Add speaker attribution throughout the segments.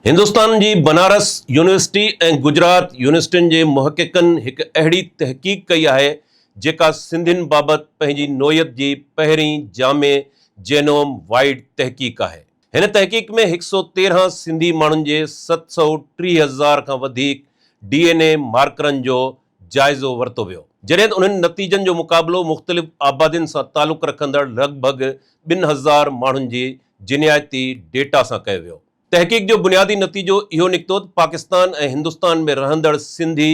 Speaker 1: هندستان جي بنارس يونيورسٽي ۽ گجرات يونيورسٽين جي محققن هڪ اهڙي تحقيق ڪئي آهي، جيڪا سنڌين بابت پنهنجي نوعيت جي پهرين جامع جينوم وائيڊ تحقيق آهي. هن تحقيق ۾ هڪ سئو 13 سنڌي ماڻهن جي 730 هزار کان وڌيڪ ڊي اين اي مارڪرن جو جائزو ورتو ويو، جڏهن ته انهن نتيجن جو مقابلو مختلف آبادين سان تعلق رکندڙ لڳ ڀڳ 2000 ماڻهن جي جينياتي ڊيٽا سان ڪيو ويو. تحقيق جو بنيادي نتيجو اهو نڪتو ته پاڪستان ۽ هندستان ۾ رهندڙ سنڌي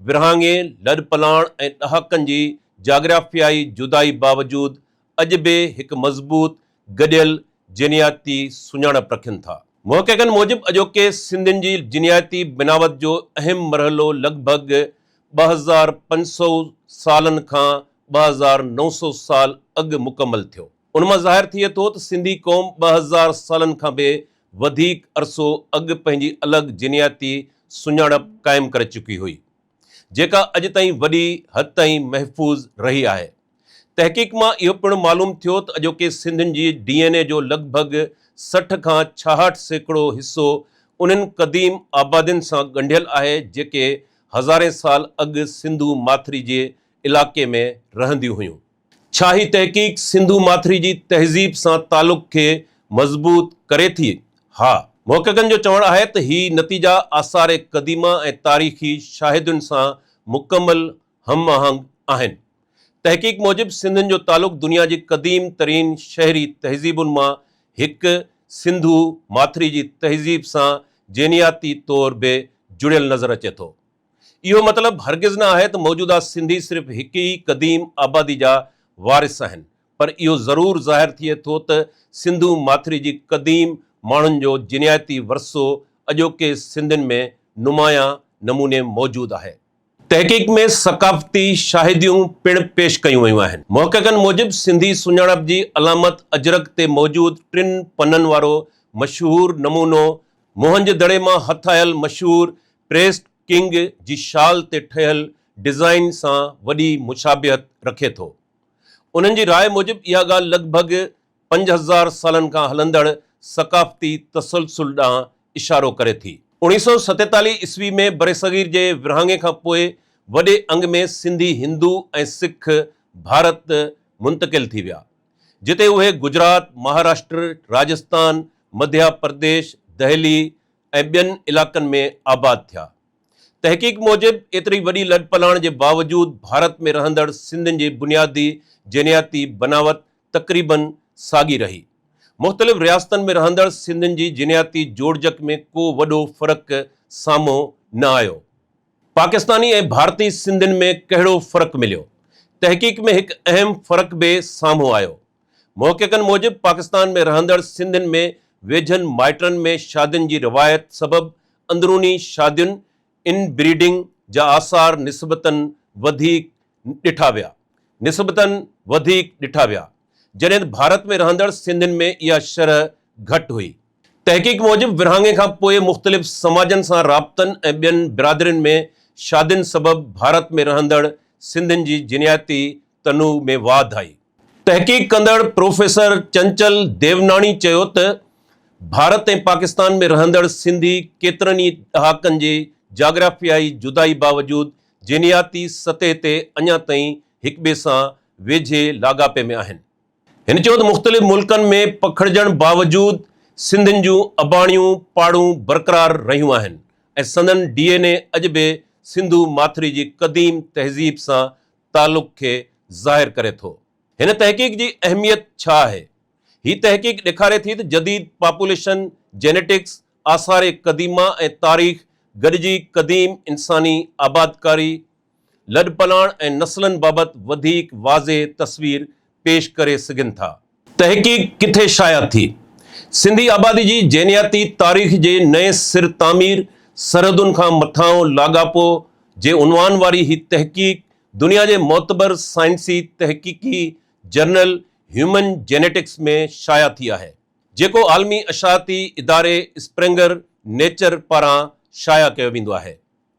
Speaker 1: ورهاڱي، لڏپلاڻ ۽ ڏهاڪن جي جاگرافيائي جدائي باوجود اڄ به هڪ مضبوط گڏيل جينياتي سڃاڻپ رکن ٿا. محققن موجب اڄوڪي سنڌين جي جينياتي بناوت جو اهم مرحلو لڳ ڀڳ 2500 سالن کان 2900 سال اڳ مڪمل ٿيو. ان مان ظاهر ٿئي ٿو ته سنڌي قوم 2000 سالن کان به وڌيڪ عرصو اڳ پنهنجي الڳ جينياتي سڃاڻپ قائم ڪري چڪي هئي، جيڪا اڄ تائين وڏي حد تائين محفوظ رهي آهي. تحقيق مان اهو پڻ معلوم ٿيو ته اڄوڪي سنڌين جي ڊي اين اي جو لڳ ڀڳ 60 کان 66% حصو انهن قديم آبادين سان ڳنڍيل آهي جيڪي هزارين سال اڳ سنڌو ماٿري جي علائقي ۾ رهنديون هيون. ڇا هي تحقيق سنڌو ماٿري جي تهذيب سان تعلق کي مضبوط ڪري ٿي؟ ها. محققن جو چوڻ آهي ته هي نتيجا آثار قديمه ۽ تاريخي شاهدين سان مڪمل هم آهنگ آهن. تحقيق موجب سنڌين جو تعلق دنيا جي قديم ترين شهري تهذيبن مان هڪ سنڌو ماٿري جي تهذيب سان جينياتي طور به جڙيل نظر اچي ٿو. اهو مطلب هرگز نه آهي ته موجوده سنڌي صرف هڪ ئي قديم آبادي جا وارث آهن پر اهو ضرور ظاهر ٿئي ٿو ته سنڌو ماٿري جي قديم ماڻهن جو جينياتي ورثو اڄوڪي سنڌين ۾ نمايان نموني موجود آهي. تحقيق ۾ ثقافتي شاهديون پڻ پيش ڪيون ويون آهن. محققن موجب سنڌي سڃاڻپ جي علامت اجرڪ تي موجود ٽن پنن وارو مشهور نمونو موهن جي دڙي مان هٿ آيل مشهور پريسٽ ڪنگ جي شال تي ٺهيل ڊزائين سان وڏي مشابهت رکي ٿو. انهن جي راء موجب اها ڳالهه لڳ ڀڳ 5000 سالن کان هلندڙ ثقافتي تسلسل ڏانهن اشارو ڪري ٿي. 1947 عيسوي ۾ برصغير جي ورهاڱي کان پوء وڏي انگ ۾ سنڌي هندو ۽ سک ڀارت منتقل ٿي ويا، جتي اهي گجرات، مهاراشٽر، راجستان، مڌيا پرديش، دهلي ۽ ٻين علائقن ۾ آباد ٿيا. تحقيق موجب ايتري وڏي لڏپلاڻ جي باوجود ڀارت ۾ رهندڙ سنڌين جي بنيادي جينياتي بناوت تقريبن ساڳي رهي. مختلف رياستن ۾ رهندڙ سنڌين جي جينياتي جوڙجڪ ۾ ڪو وڏو فرق سامهون نه آيو. پاڪستاني ۽ ڀارتي سنڌين ۾ ڪهڙو فرق مليو؟ تحقيق ۾ هڪ اهم فرق به سامهون آيو. محققن موجب پاڪستان ۾ رهندڙ سنڌين ۾ ويجهن مائٽن ۾ شادين جي روايت سبب اندروني شادين، ان بريڊنگ، جا آثار نسبتاً وڌيڪ ڏٺا ويا. نسبتاً وڌيڪ ڏٺا ويا. جڏهن ته ڀارت ۾ رهندڙ سنڌين ۾ اها شرح گهٽ هئي. تحقيق موجب ورهاڱي کان پوء مختلف سماجن سان رابطن ۽ ٻين برادرين ۾ شادين سبب ڀارت ۾ رهندڙ سنڌين جي جينياتي تنوع ۾ واڌ آئي. تحقيق ڪندڙ پروفيسر چنچل ديوناڻي چيو ته ڀارت ۽ پاڪستان ۾ رهندڙ سنڌي ڪيترن ئي ڏهاڪن جي جاگرافيائي جدائي باوجود جينياتي سطح تي اڃا تائين هڪٻئي سان ويجهي لاڳاپي ۾ آهن. هن چيو ته مختلف ملڪن ۾ پکڙجڻ باوجود سنڌين جون اباڻيون پاڙون برقرار رهيون آهن ۽ سندن ڊي اين اي اڄ به سنڌو ماٿري جي قديم تهذيب سان تعلق کي ظاهر ڪري ٿو. هن تحقيق جي اهميت ڇا آهي؟ هي تحقيق ڏيکاري ٿي ته جديد پاپوليشن جينيٽڪس، آثار قديمه ۽ تاريخ گڏجي قديم انساني آبادڪاري، لڏپلاڻ ۽ نسلن بابت وڌيڪ واضح تصوير پيش ڪري سگهن ٿا. تحقيق ڪٿي شايع ٿي؟ سنڌي آبادي جي جينياتي تاريخ جي نئين سر تعمير، سرحدن کان مٿانهون لاڳاپو جي عنوان واري هي تحقيق دنيا جي معتبر سائنسي تحقيقي جرنل هيومن جينيٽڪس ۾ شايع ٿي آهي، جيڪو عالمي اشاعتي اداري اسپرنگر نيچر پاران شايع ڪيو ويندو آهي.